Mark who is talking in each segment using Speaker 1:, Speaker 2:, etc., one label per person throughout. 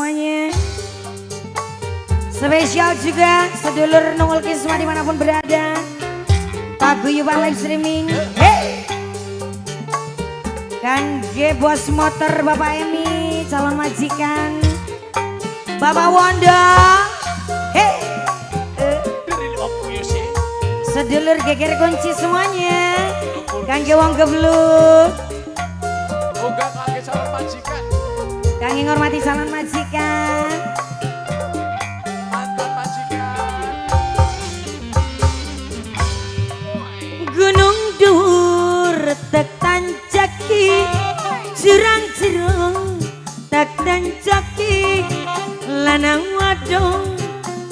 Speaker 1: semuanya. Spesial juga sedulur Nungul Kisma dimanapun berada. Paguyuban live streaming. Hey. Kangge bos motor Bapak Emi, calon majikan Bapak Wanda. Hey. Sedulur geger kunci semuanya. Kangge wong gebluk.
Speaker 2: Uga kangge calon majikan.
Speaker 1: Kangge ngormati calon majikan.
Speaker 2: Mantan majikan.
Speaker 1: Gunung dhuwur tek tancaki, jurang jero tak tancaki, lanang wadon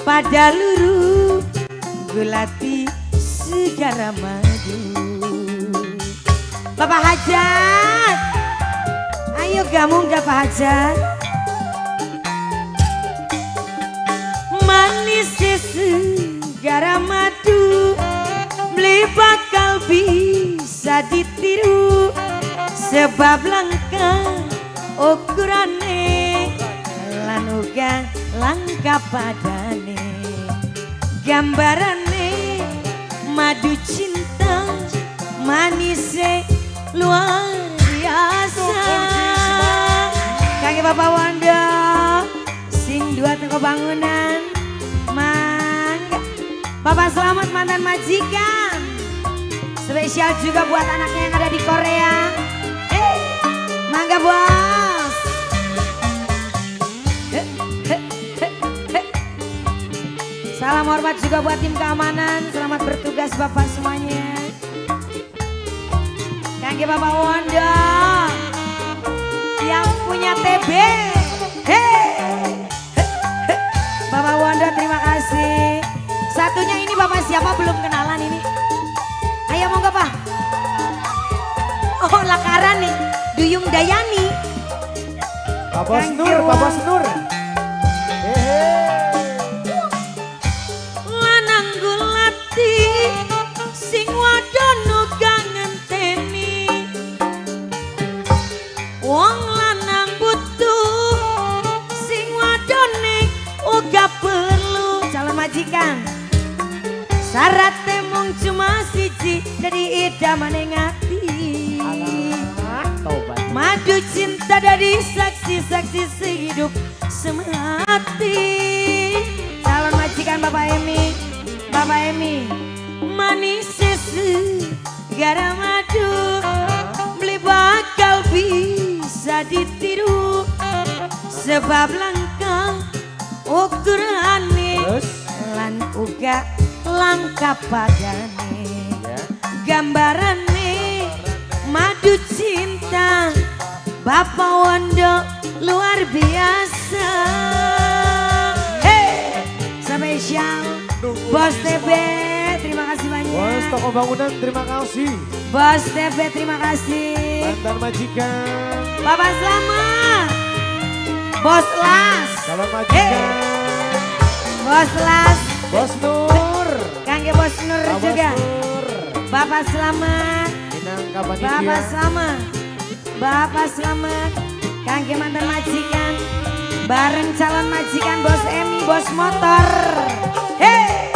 Speaker 1: pada luru gulati segara madu. Bapak Hajat, ayo gamung gak Pak Hajat? Manis segara madu, beli bakal bisa ditiru, sebab langka ukurane lan uga langka padane. Gambarane madu cinta manise luar biasa. Kangge Bapak Wanda sing dua toko bangunan, mangga. Bapak selamat mantan majikan. Spesial juga buat anaknya yang ada di Korea. Hey, mangga bos. He, he, he, he. Salam hormat juga buat tim keamanan. Selamat bertugas Bapak semuanya. Kangge Bapak Wanda yang punya TB. Hey. Bapak Wanda terima kasih. Satunya ini Bapak siapa belum kenalan ini? Ayo monggo Pak. Oh lakaran nih, Duyung Dayani.
Speaker 3: Pak Bos Nur, Pak Bos Nur. Hehe.
Speaker 1: Lanang gulati sing wadon uga ngenteni. Wong lanang butuh sing wadone uga perlu calon majikan. Syaratnya mung cuma siji dari idamane ngati.
Speaker 3: Alah, tobat.
Speaker 1: Madu cinta dari saksi-saksi sehidup semati. Calon majikan Bapak Emi, Bapak Emi, manis segara madu, beli bakal bisa ditiru, sebab langka ukurane
Speaker 3: Terus?
Speaker 1: Lan uga langka padane.
Speaker 3: Ya.
Speaker 1: Gambarane madu cinta Bapak Wondo luar biasa. Hey, spesial Bos TB, terima kasih banyak.
Speaker 3: Bos toko bangunan terima kasih.
Speaker 1: Bos TB terima kasih.
Speaker 3: Mantan majikan.
Speaker 1: Bapak selamat. Bos Las.
Speaker 3: Calon majikan.
Speaker 1: Bos Las.
Speaker 3: Bos Nur.
Speaker 1: Kangge Bos Nur
Speaker 3: Pak Bos
Speaker 1: juga.
Speaker 3: Nur.
Speaker 1: Bapak selamat.
Speaker 3: Minangka panitia.
Speaker 1: Bapak selamat. Bapak selamat. Kangge mantan majikan. Bareng calon majikan Bos Emi, Bos Motor. Hey.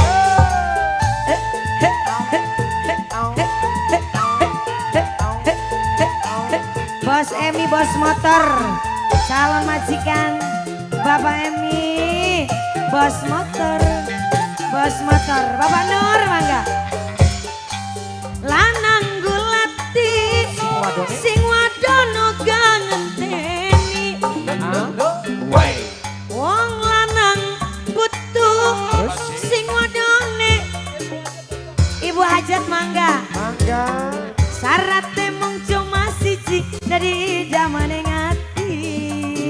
Speaker 1: Bos Emi, Bos Motor. Calon majikan Bapak Emi, Bos Motor. Bos Motor. Bapak Nur mangga. Lanang gulati sing wadon uga ngenteni. Wong lanang butuh sing wadone. Ibu Hajat mangga.
Speaker 3: Mangga.
Speaker 1: Syaratnya mung cuma siji dari idamane ngati.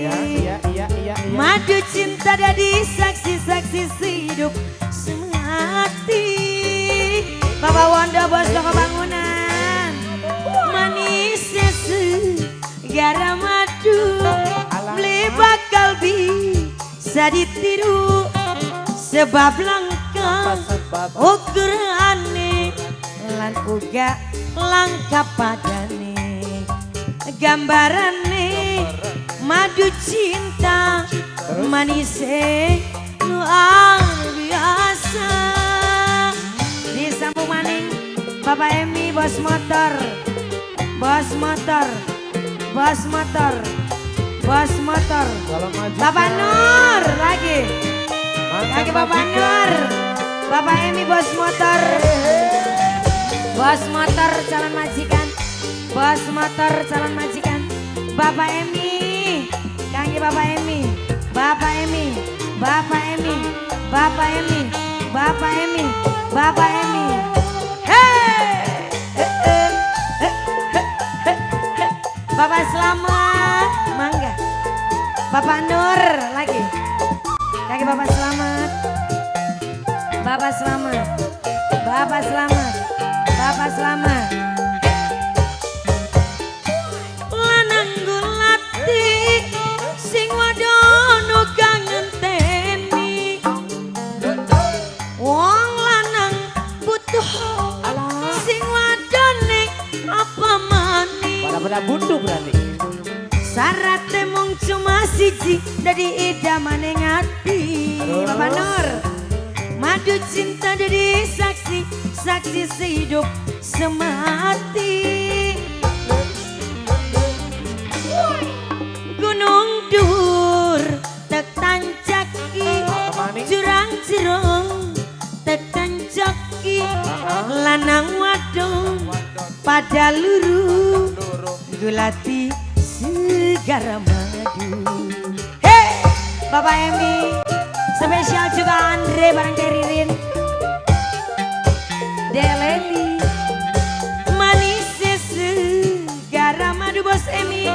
Speaker 3: Iya, iya, iya, iya, iya.
Speaker 1: Madu cinta dari saksi-saksi sehidup semati. Bapak Wondo bos toko bangunan. Manisnya segara madu, beli bakal bisa ditiru, sebab langka ukurane lan uga langka padane. Gambarane madu cinta
Speaker 3: Terus?
Speaker 1: Manise luar biasa. Disambung maning Bapak Emi bos motor. Bos motor. Bos motor. Bos motor.
Speaker 3: Calon majikan.
Speaker 1: Bapak Nur lagi.
Speaker 3: Mantan
Speaker 1: Lagi Bapak
Speaker 3: majikan.
Speaker 1: Nur. Bapak Emi bos motor. Bos motor calon majikan. Bos motor calon majikan. Bapak Emi. Kangge Bapak Emi. Bapak Emi. Bapak Emi. Bapak Emi. Bapak Emi. Bapak Emi. Hey! Eh, eh, eh, eh, eh, eh. Bapak Selamat, mangga. Bapak Nur lagi. Kangge Bapak Selamat. Bapak Selamat. Bapak Selamat. Bapak Selamat. Lanang gulati sing wadon uga ngenteni. Wong lanang butuh sing wadone apa maning.
Speaker 3: Pada-pada butuh berarti.
Speaker 1: Syaratnya mung cuma siji dadi idamane ngati.
Speaker 3: Terus?
Speaker 1: Bapak Nur. Madu cinta jadi saksi, saksi sehidup semati. Gunung dhuwur tek tancaki,
Speaker 3: Apa maning?
Speaker 1: Jurang jero tek tancaki, lanang wadon pada luru gulati segara madu. Hey, Bapak Emi, spesial juga Andre bareng Ririn. Deleli, manis segara madu bos Emi,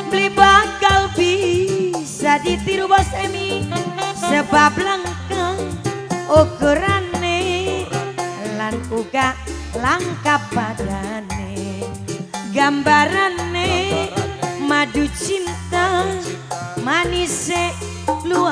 Speaker 1: beli bakal bisa ditiru bos Emi, sebab langka ukurane lan uga langka padane, gambarane madu cinta manise luar